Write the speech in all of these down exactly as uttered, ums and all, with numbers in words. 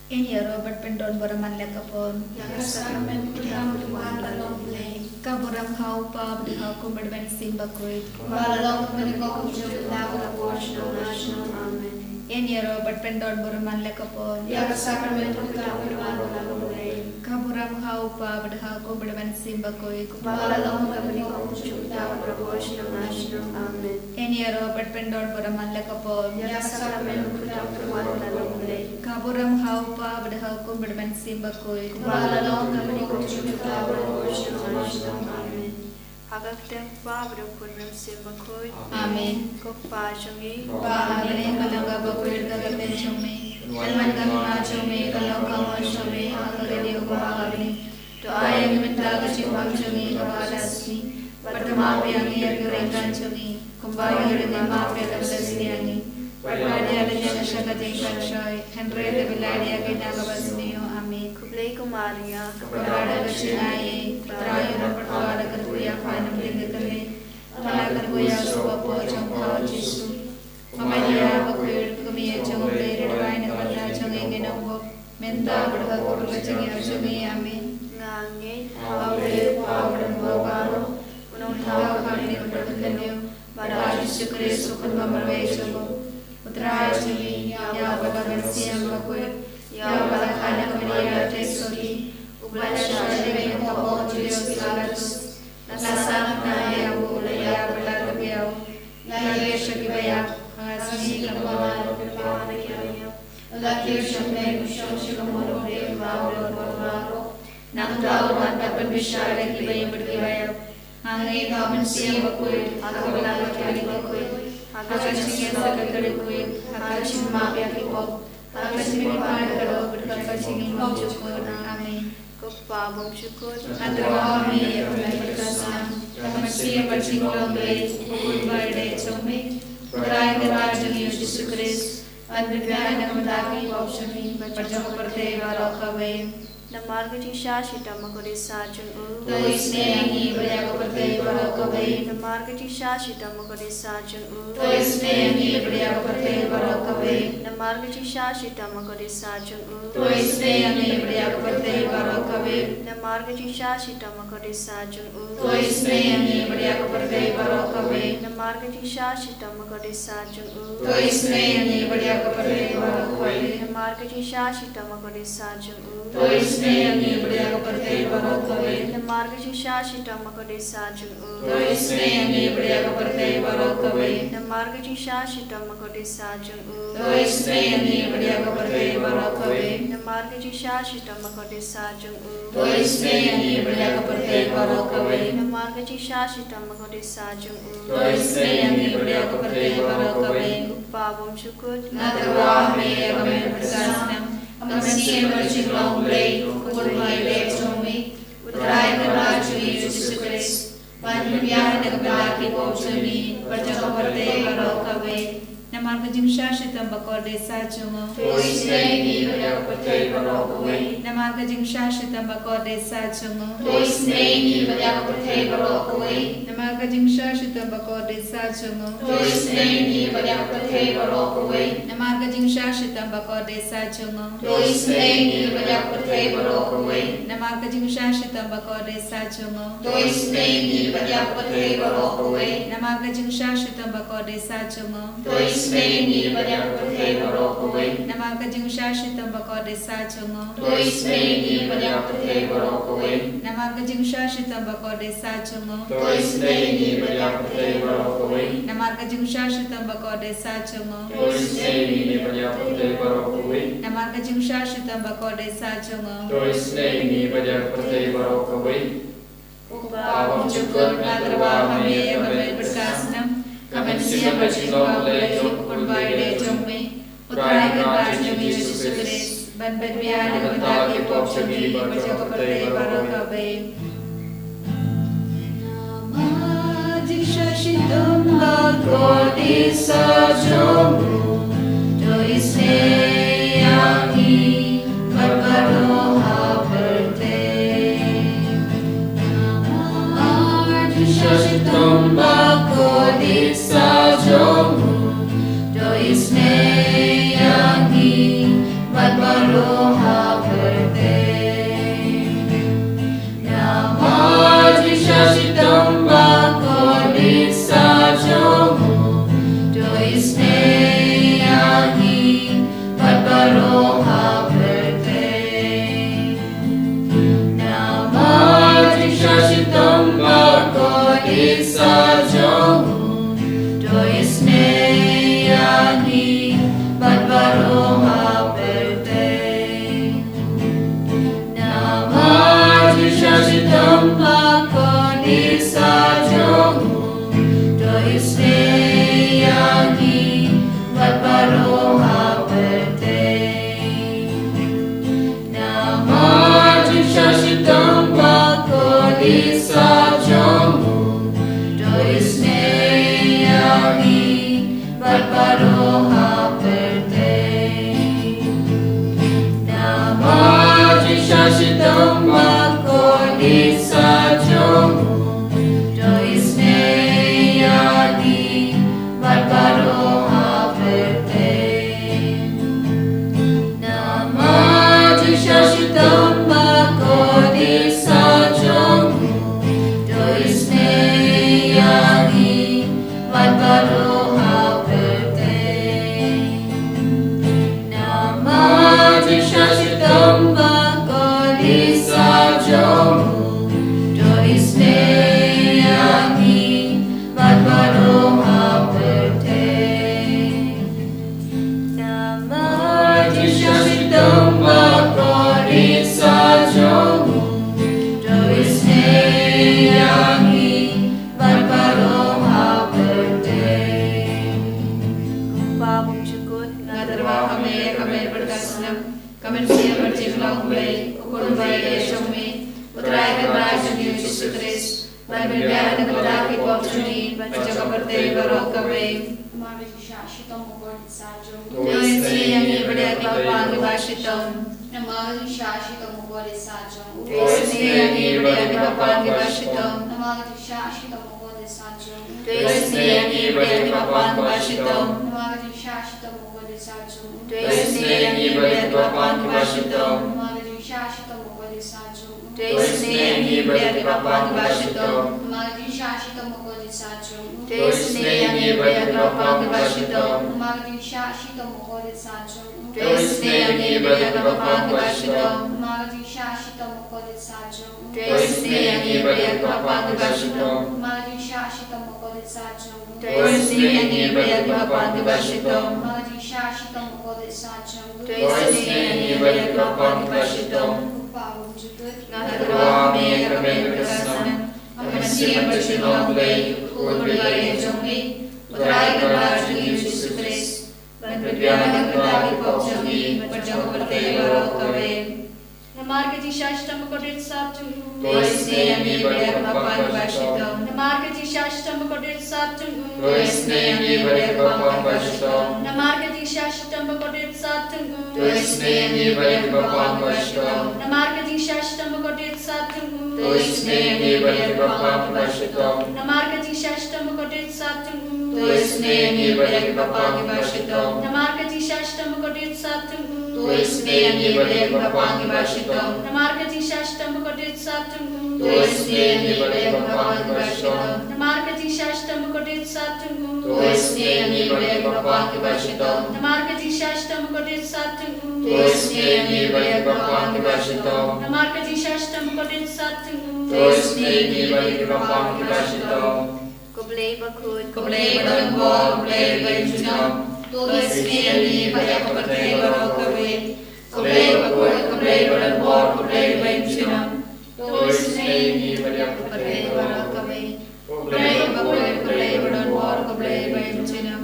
Yn ïaroh bad pyndon burom man la ka por. Ïa ka sakramen u Kynrad u Kynrad la long Blei. Ka burom ha u Kpa bad ha u Khun bad ha u Mynsiem Bakhuid. Kumba la long mynnyngkong, kumjuh, kumta, bad ha ka por shnong la shnong. Amen. Yn ïaroh bad pyndon burom man la ka por. Ïa ka sakramen u Kynrad u Kynrad la long Blei. Ka burom ha u Kpa bad ha u Khun bad ha u Mynsiem Bakhuid. Kumba la long mynnyngkong, kumjuh, kumta, bad ha ka por shnong la shnong. Amen. Yn ïaroh bad pyndon burom man la ka por. Ïa ka sakramen u Kynrad u Kynrad la long Blei. Ka burom ha u Kpa bad ha u Khun bad ha u Mynsiem Bakhuid. Kumba la long mynnyngkong, kumjuh, kumta, bad ha ka por shnong la shnong. Amen. Ha ka kyrteng u Kpa bad u Khun bad u Mynsiem Bakhuid. Amen. Ko Kpa jong ngi, uba ha bneng, ka long ka bakhuid ka kyrteng jong me. Kan wan ka hima jong me, kan long ka mon jong me ha ka kali kumba ha bneng. To ai ïa ngi mynta ka jingbam jong ngi kaba shisha. Bad to map ïa ngi ïa ki ryngkat jong ngi, kumba ngi ruh ngi map ïa ki ba shisha ïa ngi. Bad wat ïa leit sha ka jingpynshoi, hynrei to pynlait ïa ngi na kaba sniew. Amen. Khublei ko Maria, kaba bha da ka jingaiei, U Trai u don bad pha, to kyrkhu ïa pha na ka bynta ki kynthei, bad to kyrkhu ïa u sawdong jong pha u Jisu. Ko Maria bakhuid, ko kmie jong U Blei, to duwai na ka bynta jong ngi ki nongpop, mynta bad ha ka por ka jingïap jong ngi. Amen. Nga ngeit ha U Blei U Kpa Uba Donbor Baroh, U Nongthaw uba ha bneng bad ha ka khyndew, bad ha U Jisu Khrist U Khun ba marwei jong U, U Trai jong ngi, ïa uba ha ka mynsiem bakhuid, ïa uba la kha na ka Maria Theisotti, uba la shah ïaleit ha ka kyrteng u Pontius Pilatus, la sahnarphna ïa u, la ïap bad la kyndit ïa u, la ïaishah ïa ki baïap, ha ka sngi ka kynmaw la pynpaw na ki baïap, la kiew sha U Blei, u shong sha ka mon U Blei Uba Donbor Baroh. Nangta un wan ban pynbishar ïa ki baïap bad ki baïap. Nga ngeit ha ka mynsiem bakhuid, ha ka balang bad ka kali bakhuid, ha ka jingïasyllok bad ka kali khuid, ha ka jingmap ïa ki pop, ha ka jingpynïap ïa ka doh bad ha ka jingim bymjukut. Amen. Ko Kpa bymjukut, nga tyrwa ha me ïa ka met bad ka snam, ka mynsiem bad jinglong Blei, U Khun ba ïadei jong me, U Trai Kynrad jong ngi U Jisu Khrist, ban pynbiang na ka bynta ki pop jong ngi bad jong ka pyrthei baroh kawei. Namar ka jingshah shitom bakordit sah jong U, to isynei ïa ngi bad ïa ka pyrthei baroh kawei. Namar ka jingshah shitom bakordit sah jong U, to isynei ïa ngi bad ïa ka pyrthei baroh kawei. Namar ka jingshah shitom bakordit sah jong U, to isynei ïa ngi bad ïa ka pyrthei baroh kawei. Namar ka jingshah shitom bakordit sah jong U, to isynei ïa ngi bad ïa ka pyrthei baroh kawei. Namar ka jingshah shitom bakordit sah jong U, to isynei ïa ngi bad ïa ka pyrthei baroh kawei. Namar ka jingshah shitom bakordit sah jong U, to isynei ïa ngi bad ïa ka pyrthei baroh kawei. Namar ka jingshah shitom bakordit sah jong U, to isynei ïa ngi bad ïa ka pyrthei baroh kawei. Namar ka jingshah shitom bakordit sah jong U, to isynei ïa ngi bad ïa ka pyrthei baroh kawei. Namar ka jingshah shitom bakordit sah jong U, to isynei ïa ngi bad ïa ka pyrthei baroh kawei. Namar ka jingshah shitom bakordit sah jong U, to isynei ïa ngi bad ïa ka pyrthei baroh kawei. Ko Kpa bymjukut, nga tyrwa ha me ïa ka met bad ka snam, ka mynsiem bad ka jinglong Blei, U Khun ba ïadei jong me, U Trai Kynrad jong ngi U Jisu Khrist, ban pynbiang na ka bynta ki pop jong ngi bad jong ka pyrthei baroh kawei. Namar ka jingshah shitom bakordit sah jong U, to isynei ïa ngi bad ïa ka pyrthei baroh kawei. Namar ka jingshah shitom bakordit sah jong U, to isynei ïa ngi bad ïa ka pyrthei baroh kawei. Namar ka jingshah shitom bakordit sah jong U, to isynei ïa ngi bad ïa ka pyrthei baroh kawei. Namar ka jingshah shitom bakordit sah jong U, to isynei ïa ngi bad ïa ka pyrthei baroh kawei. Namar ka jingshah shitom bakordit sah jong U, to isynei ïa ngi bad ïa ka pyrthei baroh kawei. Namar ka jingshah shitom bakordit sah jong U, to isynei ïa ngi bad ïa ka pyrthei baroh kawei. Namar ka jingshah shitom bakordit sah jong U, to isynei ïa ngi bad ïa ka pyrthei baroh kawei. Namar ka jingshah shitom bakordit sah jong U, to isynei ïa ngi bad ïa ka pyrthei baroh kawei. Namar ka jingshah shitom bakordit sah jong U, to isynei ïa ngi bad ïa ka pyrthei baroh kawei. Namar ka jingshah shitom bakordit sah jong U, to isynei ïa ngi bad ïa ka pyrthei baroh kawei. Ko Kpa bymjukut, nga tyrwa ha me ïa ka met bad ka snam, ka mynsiem bad jinglong Blei, U Khun ba ïadei jong me, U Trai Kynrad jong ngi U Jisu Khrist, ban pynbiang na ka bynta ki pop jong ngi bad jong ka pyrthei baroh kawei. Namar ka jingshah shitom bakordit sah jong U, to isynei ïa ngi bad baroh ha pyrthei. Namar ka jingshah shitom bakordit sah jong U, to isynei ïa ngi bad baroh Isynei ïa ngi bad baroh ha pyrthei. Namar jingshah shitom bakordit sah jong u, to isynei ïa ngi bad baroh ha pyrthei. Namar jingshah shitom bakordit sah jong u, to isynei ïa ngi bad baroh ha pyrthei. Namar jingshah shitom bakordit sah jong u, to isynei ïa ngi bad baroh ha pyrthei. Namar jingshah shitom bakordit sah jong u, to isynei ïa ngi bad baroh ha pyrthei. Namar jingshah shitom bakordit sah jong u, to isynei ïa ngi bad baroh ha pyrthei. Ko Pa bymjukut, nga tyrwa ha me ïa ka met bad ka snem, ka mynsiem bad jinglong U Blei, U Khun ba ïeit jong me, U Trai Kynrad jong ngi U Jisu Khrist, ban pynbiang na ka bynta ki pop jong ngi bad jong ka pyrthei baroh kawei. Namar ka jingshah shitom bakordit sah jong u, to isynei ïa ngi bad ïa kiba pang kiba shitom. Namar ka jingshah shitom bakordit sah jong u, to isynei ïa ngi bad ïa kiba pang kiba shitom. Namar ka jingshah shitom bakordit sah jong u, to isynei ïa ngi bad ïa kiba pang kiba shitom. Namar ka jingshah shitom bakordit sah jong u, to isynei ïa ngi bad ïa kiba pang kiba shitom. Namar ka jingshah shitom bakordit sah jong u, to isynei ïa ngi bad ïa kiba pang kiba shitom. Namar ka jingshah shitom bakordit sah jong u, to isynei ïa ngi bad ïa kiba pang kiba shitom. Namar ka jingshah shitom bakordit sah jong u, to isynei ïa ngi bad ïa kiba pang kiba shitom. Namar ka jingshah shitom bakordit sah jong u, to isynei ïa ngi bad ïa kiba pang kiba shitom. Namar ka jingshah shitom bakordit sah jong u, to isynei ïa ngi bad ïa kiba pang kiba shitom. Namar ka jingshah shitom bakordit sah jong u, to isynei ïa ngi bad ïa kiba pang kiba shitom. Ko Pa bymjukut, nga tyrwa ha me ïa ka met bad ka snem, ka mynsiem bad jinglong U Blei, U Khun ba ïeit jong me, U Trai Kynrad jong ngi U Jisu Khrist, ban pynbiang na ka bynta ki pop jong ngi bad jong ka pyrthei baroh kawei. Namar ka jingshah shitom bakordit sah jong u, to isynei ïa ngi bad ïa kiba pang kiba shitom. Namar ka jingshah shitom bakordit sah jong u, to isynei ïa ngi bad ïa kiba pang kiba shitom. Namar ka jingshah shitom bakordit sah jong u, to isynei ïa ngi bad ïa kiba pang kiba shitom. Namar ka jingshah shitom bakordit sah jong u, to isynei ïa ngi bad ïa kiba pang kiba shitom. Namar ka jingshah shitom bakordit sah jong u, to isynei ïa ngi bad ïa kiba pang kiba shitom. Namar ka jingshah shitom bakordit sah jong u, to isynei ïa ngi bad ïa kiba pang kiba shitom. Namar ka jingshah shitom bakordit sah jong u, to isynei ïa ngi bad ïa kiba pang kiba shitom. Namar ka jingshah shitom bakordit sah jong u, to isynei ïa ngi bad ïa kiba pang kiba shitom. Namar ka jingshah shitom bakordit sah jong u, to isynei ïa ngi bad ïa kiba pang kiba shitom. Namar ka jingshah shitom bakordit sah jong u, to isynei ïa ngi bad ïa kiba pang kiba shitom. Ko Blei bakhuid, ko Blei badonbor, ko Blei ba ïeit junom, to isynei ïa ngi bad ïa ka pyrthei baroh kawei. Ko Blei bakhuid, ko Blei badonbor, ko Blei ba ïeit junom, to isynei ïa ngi bad ïa ka pyrthei baroh kawei. Ko Blei bakhuid, ko Blei badonbor, ko Blei ba ïeit junom,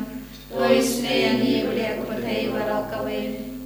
to isynei ïa ngi bad ïa ka pyrthei baroh kawei.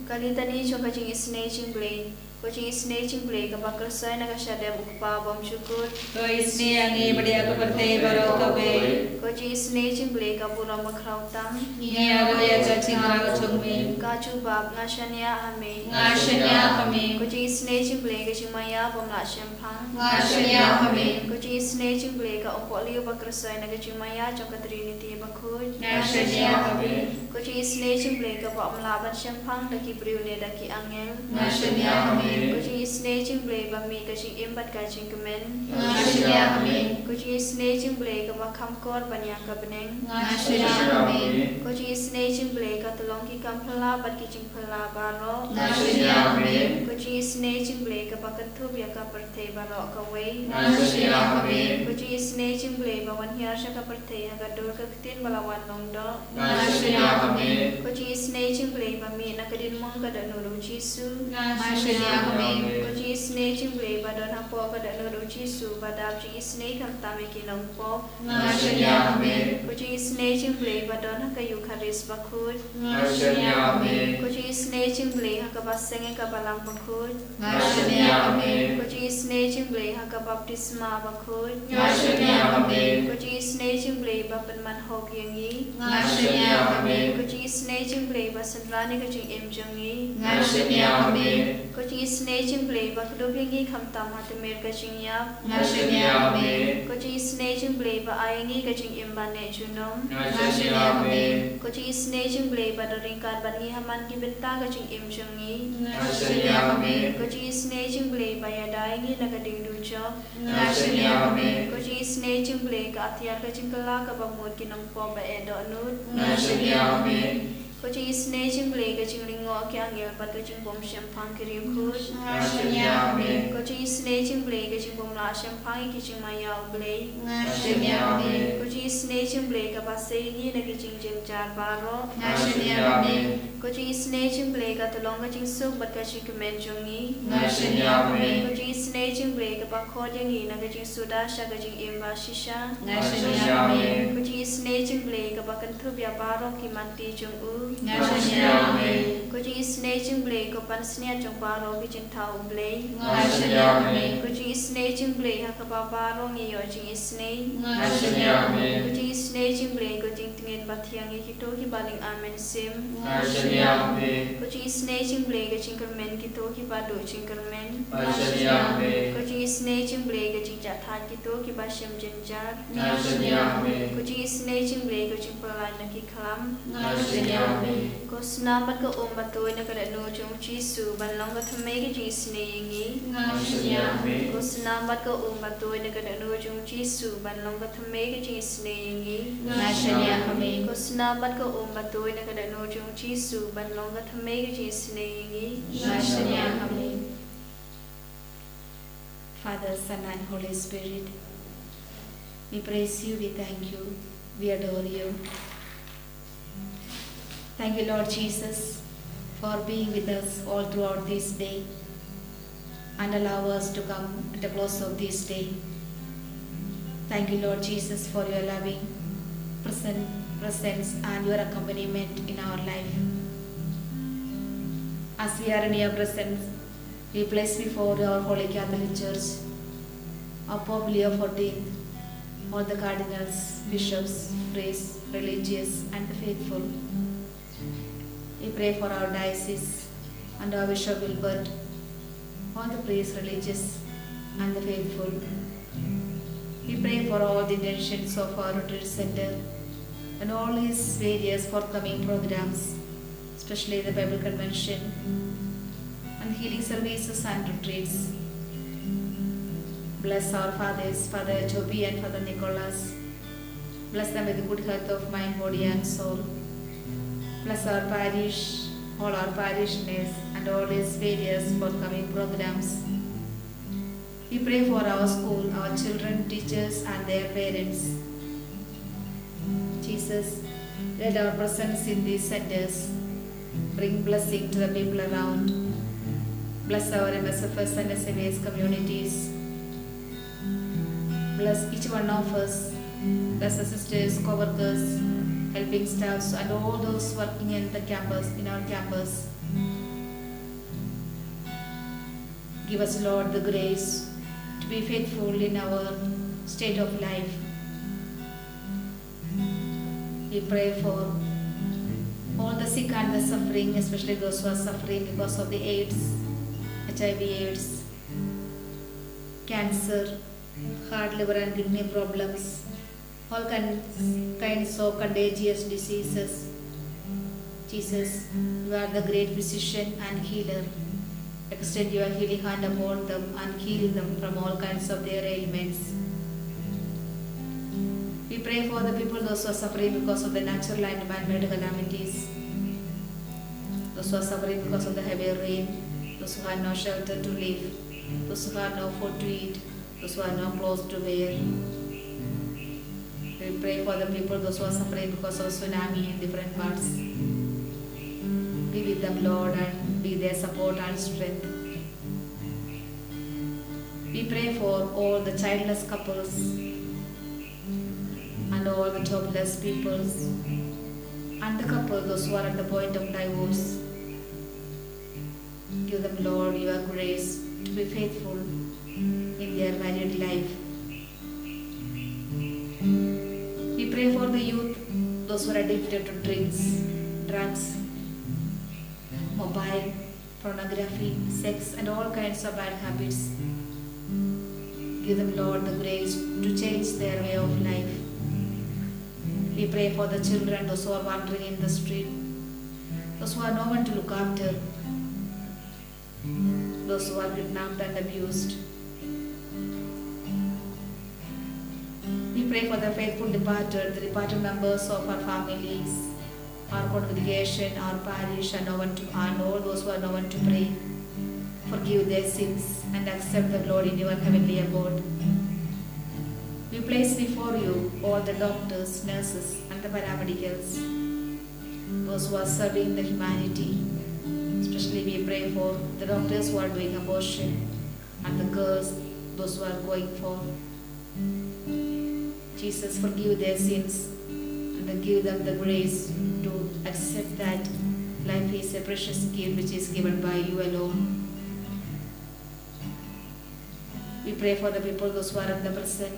Ka Litani jong ka jingisynei jong U Blei. Ko jingisynei jong U Blei kaba kyrsoi na ka shadem, U Kpa bymjukut, to isynei ïa ngi bad ïa ka pyrthei baroh kawei. Ko jingisynei jong U Blei ka burom bakhraw tam, ngi ïaroh ïa ka jingïaroh jong me. Ka jubab, nga shaniah ha me, nga shaniah ha me. Ko jingisynei jong U Blei ka jingmaïa bym lah shemphang, nga shaniah ha me. Ko jingisynei jong U Blei ka umpohliew ba kyrsoi na ka jingmaïa jong ka Trinity bakhuid, nga shaniah ha me. Ko jingisynei jong U Blei kaba ym lah ban shemphang da ki briew ne da ki angel, nga shaniah ha me. Ko jingisynei jong U Blei ba mih ka jingim bad ka jingkmen, nga shaniah ha me. Ko jingisynei jong U Blei kaba kham kor ban ïa ka bneng, nga shaniah ha me. Ko jingisynei jong U Blei ka tyllong ki kam phylla bad ki jingphylla baroh, nga shaniah ha me. Ko jingisynei jong U Blei kaba kynthup ïa ka pyrthei baroh kawei, nga shaniah ha me. Ko jingisynei jong U Blei ba wan hiar sha ka pyrthei ha ka dur ka ktien ba la wan long doh, nga shaniah ha me. Ko jingisynei jong U Blei ba mih na ka diengmong ka dohnud U Jisu, nga shaniah Amen. Ko jingisynei jong U Blei ba don hapoh ka dohnud U Jisu ba dap jingisynei khamtam ïa ki nongpop. Nga shaniah, amen. Ko jingisynei jong U Blei ba don ha ka Eukharist bakhuid. Nga shaniah, amen. Ko jingisynei jong U Blei ha ka baseng ïa ka Balang bakhuid. Nga shaniah, amen. Ko jingisynei jong U Blei ha ka baptisma bakhuid. Nga shaniah, amen. Ko jingisynei jong U Blei ba pynman hok ïa ngi. Nga shaniah, amen. Ko jingisynei jong U Blei ba synran ïa ka jingim jong ngi. Nga shaniah, amen. Ko jingisynei jong U Blei ba kdup ïa ngi khamtam ha tmier ka jingïap. Nga shaniah, amen. Ko jingisynei jong U Blei ba ai ïa ngi ka jingim ba neh junom. Nga shaniah, amen. Ko jingisynei jong U Blei ba don ryngkat bad ngi ha man ki bynta ka jingim jong ngi. Nga shaniah, amen. Ko jingisynei jong U Blei ba ïada ïa ngi na ka ding dujok. Nga shaniah, amen. Ko jingisynei jong U Blei ka atiar ka jingkylla kaba mut ki nongpop ba eh dohnud. Nga shaniah, amen. Ko jingisynei jong U Blei ka jinglyngngoh ki angel bad ka jingbym shemphang ki riewkhuid. Nga shaniah, amen. Ko jingisynei jong U Blei ka jingbym lah shemphang ïa ki jingmaïa U Blei. Nga shaniah, amen. Ko jingisynei jong U Blei kaba sei ïa ngi na ki jingjynjar baroh. Nga shaniah, amen. Ko jingisynei jong U Blei ka tyllong ka jingsuk bad ka jingkmen jong ngi. Nga shaniah, amen. Ko jingisynei jong U Blei kaba khot ïa ngi na ka jingsuda sha ka jingim ba shisha. Nga shaniah, amen. Ko jingisynei jong U Blei kaba kynthup ïa baroh ki matti jong u. Nga shaniah, amen. Ko jingisynei jong U Blei ko pansngiat jong baroh ki jingthaw U Blei. Nga shaniah, amen. Ko jingisynei jong U Blei ha kaba baroh ngi ïoh jingisynei. Nga shaniah, amen. Ko jingisynei jong U Blei ko jingtngit ba thiang ïa kito kiba lyngba mynsiem. Nga shaniah, amen. Ko jingisynei jong U Blei ka jingkyrmen kito kiba duh jingkyrmen. Nga shaniah, amen. Ko jingisynei jong U Blei ka jingjahthait kito kiba shem jynjar. Nga shaniah, amen. Ko jingisynei jong U Blei ka jingpyllait na ki khlam. Nga shaniah, amen. Ko snam bad ka um ba tuid na ka dohnud jong U Jisu ban long ka thymmei ka jingisynei ïa ngi. Nga shaniah, amen. Ko snam bad ka um ba tuid na ka dohnud jong U Jisu ban long ka thymmei ka jingisynei ïa ngi. Nga shaniah, amen. Ko snam bad ka um ba tuid na ka dohnud jong U Jisu ban long ka thymmei ka jingisynei ïa ngi. Nga shaniah, amen. Father, Son, and Holy Spirit, we praise you, we thank you, we adore you. Thank you, Lord Jesus, for being with us all throughout this day and allow us to come at the close of this day. Thank you, Lord Jesus, for your loving present, presence and your accompaniment in our life. As we are in your presence, we place before our Holy Catholic Church, our Pope Leo fourteenth, all the cardinals, bishops, priests, religious, and the faithful. We pray for our diocese and our Bishop Wilbert, all the priests, religious, and the faithful. We pray for all the intentions of our retreat center and all its various forthcoming programs, especially the Bible convention and healing services and retreats. Bless our fathers, Father Joby and Father Nicholas. Bless them with good health of mind, body, and soul. Bless our parish, all our parishioners, and all its various forthcoming programs. We pray for our school, our children, teachers, and their parents. Jesus, let our presence in these centers bring blessing to the people around. Bless our M S F S and S M S communities. Bless each one of us. Bless the sisters, co-workers, helping staffs, and all those working in the campus, in our campus. Give us, Lord, the grace to be faithful in our state of life. We pray for all the sick and the suffering, especially those who are suffering because of the AIDS, H I V AIDS, cancer, heart, liver, and kidney problems, all kinds, kinds of contagious diseases. Jesus, you are the great physician and healer. Extend your healing hand upon them and heal them from all kinds of their ailments. We pray for the people, those who are suffering because of the natural and man-made calamities, those who are suffering because of the heavy rain, those who have no shelter to live, those who have no food to eat, those who have no clothes to wear. We pray for the people, those who are suffering because of tsunami in different parts. Be with them, Lord, and be their support and strength. We pray for all the childless couples and all the jobless peoples and the couple, those who are at the point of divorce. Give them, Lord, your grace to be faithful in their married life. We pray for the youth, those who are addicted to drinks, drugs, mobile, pornography, sex, and all kinds of bad habits. Give them, Lord, the grace to change their way of life. We pray for the children, those who are wandering in the street, those who have no one to look after, those who are kidnapped and abused. We pray for the faithful departed, the departed members of our families, our congregation, our parish, and no one to, and all those who are no one to pray. Forgive their sins and accept them, Lord, in your heavenly abode. We place before you all the doctors, nurses, and the paramedicals, those who are serving the humanity. Especially we pray for the doctors who are doing abortion and the girls, those who are going for. Jesus, forgive their sins and then give them the grace to accept that life is a precious gift which is given by you alone. We pray for the people, those who are in the prison.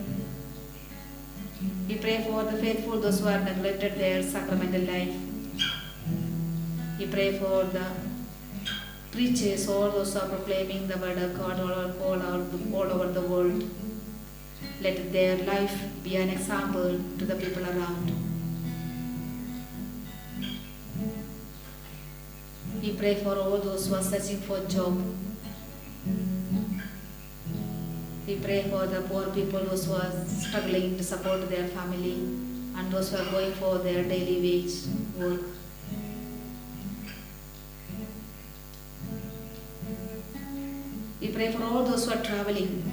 We pray for the faithful, those who have neglected their sacramental life. We pray for the preachers, all those who are proclaiming the word of God all, all, all, all over the world. Let their life be an example to the people around. We pray for all those who are searching for job. We pray for the poor people, those who are struggling to support their family, and those who are going for their daily wage work. We pray for all those who are traveling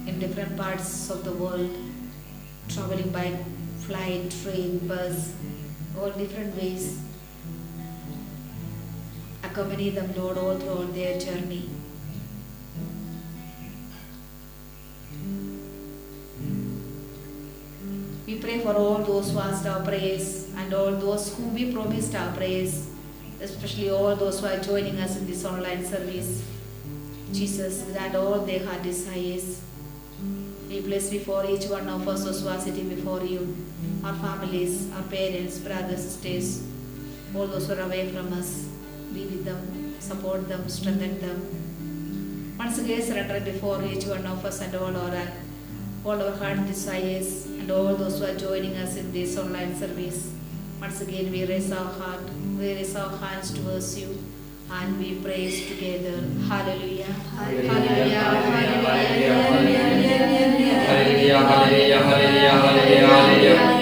in different parts of the world, traveling by flight, train, bus, all different ways. Accompany them, Lord, all throughout their journey. We pray for all those who asked our prayers and all those who we promised our prayers, especially all those who are joining us in this online service. Jesus, grant all their heart desires. We place before each one of us those who are sitting before you, our families, our parents, brothers, sisters, all those who are away from us. Be with them, support them, strengthen them. Once again, surrender before each one of us and all our, all our heart desires and all those who are joining us in this online service. Once again, we raise our heart, we raise our hands towards you, and we praise together. Hallelujah. Hallelujah. Hallelujah. Hallelujah. Hallelujah. Hallelujah. Hallelujah.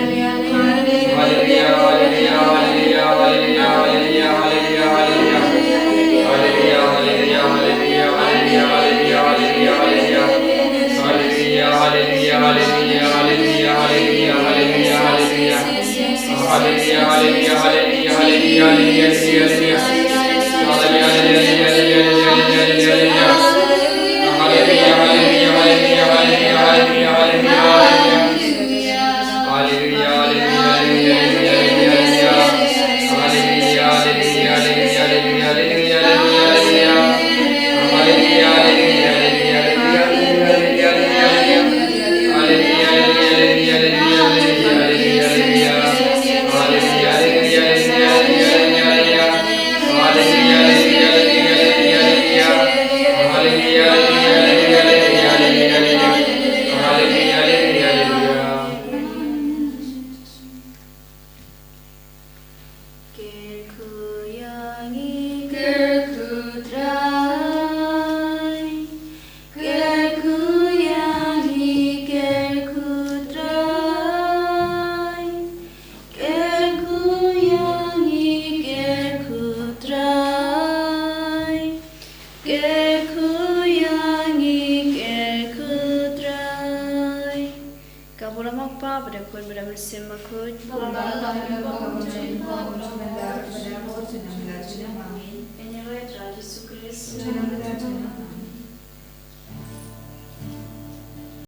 Kyrkhu ïa ngi, kyrkhu Trai. Kyrkhu ïa ngi, kyrkhu Trai. Kyrkhu ïa ngi, kyrkhu Trai. Kyrkhu ïa ngi, kyrkhu Trai. Ka burom u Kpa bad u Khun bad u Mynsiem Bakhuid. Bad ka bynta ka bym jin ka bym jin ka bym jin ka bym jin ka bym jin. Ïa ngi ruh, Trai Jisu Khrist.